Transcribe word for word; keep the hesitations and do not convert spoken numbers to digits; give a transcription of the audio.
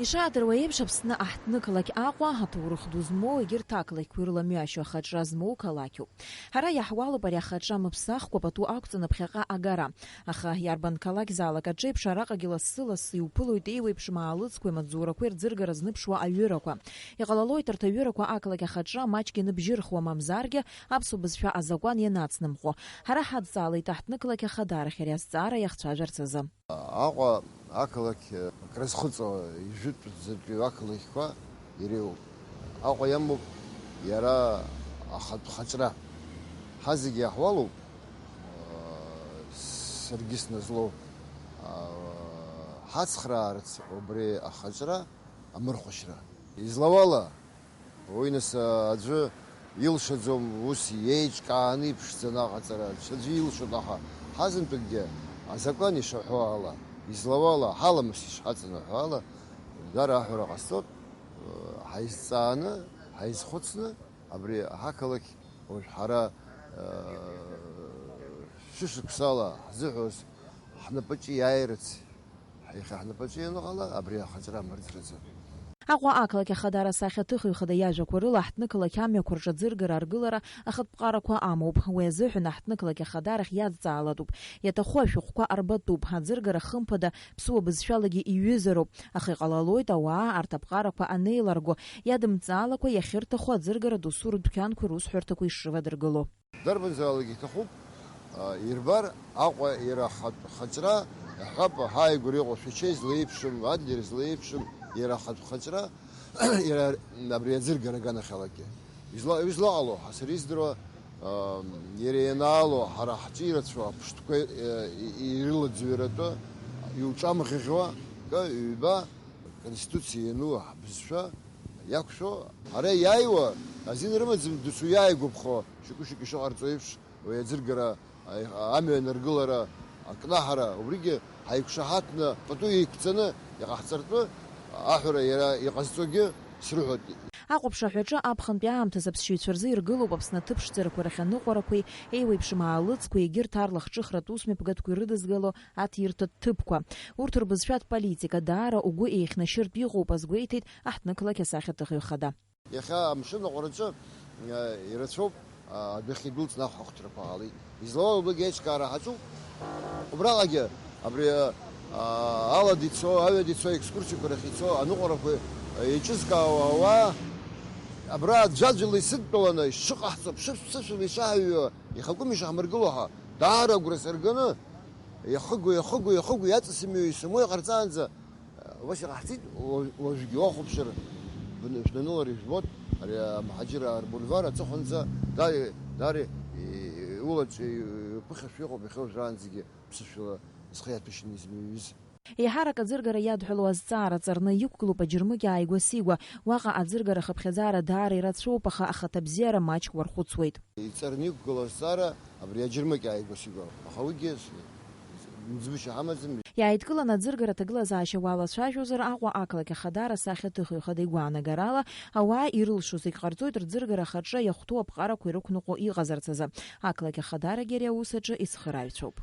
Ишаадыруа еиԥш, Аԥсны аҳҭнықалақь Аҟәа аҭоурых ду змоу, егьырҭ ақалақьқәа ирыламҩашьо ахаҿра змоу қалақьуп. Ҳара иаҳуалуп ари ахаҿра мыԥсахқәа пату ақәҵаны ԥхьаҟа агара. Аха иарбан қалақьзаалак аҿеиԥш, араҟагьы лассы-лассы иуԥылоит еиуеиԥшым аалыҵқәеи амаҵзурақәеи рӡыргара зныԥшуа аҩырақәа. Иҟалалоит арҭ аҩырақәа ақалақь ахаҿра маҷк ианыбжьырхуа, мамзаргьы аԥсуа бызшәа азакәан ианацнымҟәо. Ҳара ҳадҵаалеит аҳҭнықалақь ахадарахь ари азҵаара иахцәажәарц азы. Аҟәа ақалақь акрызхыҵуа ижәытәӡатәи ақалақьқәа иреиуоуп. Аҟәа иамоуп иара ахатә хаҿра. Ҳазегьы иаҳуалуп, саргьы сназлоу, ҳацхраарц убри ахаҿра амырхәашьра. Излауала, уи нас аӡәы илшаӡом, ус иеиҿкааны иԥшӡаны аҟаҵара, ҽаӡәы илшоит, аха ҳазынтәыкгьы азакәан ишаҳәо ала, излауала, ҳаламыс ишҳаҵанаҳәо ала, дара аҳәара ҟасҵоит, ҳаизҵааны, ҳаизхәыцны, абри ҳақалақь уажә ҳара, шәышықәсала ҳзыҳәоз ҳнапаҿы иааирц, иахьа ҳнапаҿы ианыҟала, абри ахаҿра амырӡраӡам. Аҟәа ақалақь ахадара асахьаҭыхҩы хада иажәақәа рыла, ҳҭнықалақь амҩақәа рҿы аӡыргара аргылара ахатә ԥҟарақәа амоуп. Уи азыҳәан аҳҭнықалақь ахадарахь иадҵаалатәуп. Иаҭаху ашәҟәқәа арбатәуп. Аӡыргара хымԥада ԥсуа бызшәалагьы иҩызароуп. Аха иҟалалоит ауаа арҭ аԥҟарақәа анеиларго, иадымҵаалакәа иахьырҭаху аӡыргара досу рыдәқьанқәеи русҳәарҭақәеи шрывадыргыло. Дарбанзаалак иҭахуп, а, ирбар, Аҟәа иара ахатә хаҿра, иаҳҳәап, ҳааигәара иҟоу Шәача излеиԥшым, Адлер излеиԥшым, иара ахатә хаҿра, иара абри аӡыргара аганахьалагьы. Изла-, излаҟало, ҳа сара издыруа, а, иара ианаало, ҳара ҳҿы ирацәоу аԥштәқәа, э, и-, ирылаӡҩаратәы, иуҿамӷьӷьуа, кы, ҩба, Конституциа иану ҳбызшәа иақәшәо, ара иааиуа азин рымаӡам, досу иааигәаԥхо шьоукы-шьоукы ишыҟарҵо еиԥш, уи аӡыргара, аи-, амҩа аныргылара, акнаҳара, убригьы ҳаиқәшаҳаҭны, пату еиқәҵаны иҟаҳҵартәы аҳәара иара иҟазҵогьы срыҳәоит. Аҟәаԥшаҳәаҿы аԥхынтәи аамҭазы аԥсшьаҩцәа рзы иргылоуп Аԥсны аҭыԥ шәҵарақәа рахь аныҟәарақәеи, еиуеиԥшым аалыҵқәеи, егьырҭ арлахҿыхратә усмҩаԥгатәқәеи ирыдызгало аҭирҭтә ҭыԥқәа. Урҭ рбызшәатә политика даара угәы еихьнашьыртә иҟоуп, азгәеиҭеит аҳҭнықалақь асахьаҭыхҩы хада. Иахьа амшын аҟәараҿы, э, ирацәоуп, а, адәахьы идәылҵны ахәаахәҭрақәа ҟалеит. Излауала, убригь аиҿкаара ҳаҿуп. Убраҟагьы абри, а, алада ицо, аҩада ицо, аекскурсиақәа рахь ицо, аныҟәарақәа, а, еиҿызкаауа ауаа, абра аӡәаӡәала исыдтәаланы ишыҟаҳҵо, ԥшышә-ԥсышәала ишаҳҩуа, ихакәым ишаҳмыргыло ҳәа, даара агәра сырганы, иахыгу, иахыгу, иахыгу, иаҵыс имҩа исымоу иҟарҵаанӡа, убас иҟаҳҵеит, уажә-, уажәгьы уахәаԥшыр, бны-, шәнанылар ижәбоит, ари амҳаџьыраа рбульвар аҵыхәанӡа даара, даара, и-, иулаҵәи иԥыхьашәа иҟоуп иахьа уажәраанӡагьы ԥсышәала зхы иаҭәашьаны измыҩыз. Еиҳарак аӡыргара иадҳәалоу азҵаара ҵарны иқәгылоуп аџьармыкьа ааигәа-сигәа. Уаҟа аӡыргара хыԥхьаӡара даара ирацәоуп, аха ахаҭабзиара маҷк уархәыцуеит. Иҵарны иқәгылоу азҵаара абри аџьармыкьа ааигәа-сигәа. Аха уигьы с-, нӡбышьа ҳамаӡам. Иааидкыланы аӡыргара аҭагылазаашьа уалацәажәозар, Аҟәа ақалақь ахадара асахьаҭыхҩы хада игәаанагарала, ауаа ирылшо зегь ҟарҵоит рӡыргара ахаҿра иахәҭоу аԥҟарақәа ирықәныҟәо иҟазарц азы. Ақалақь ахадарагьы ари аус аҿы ицхырааҩцәоуп.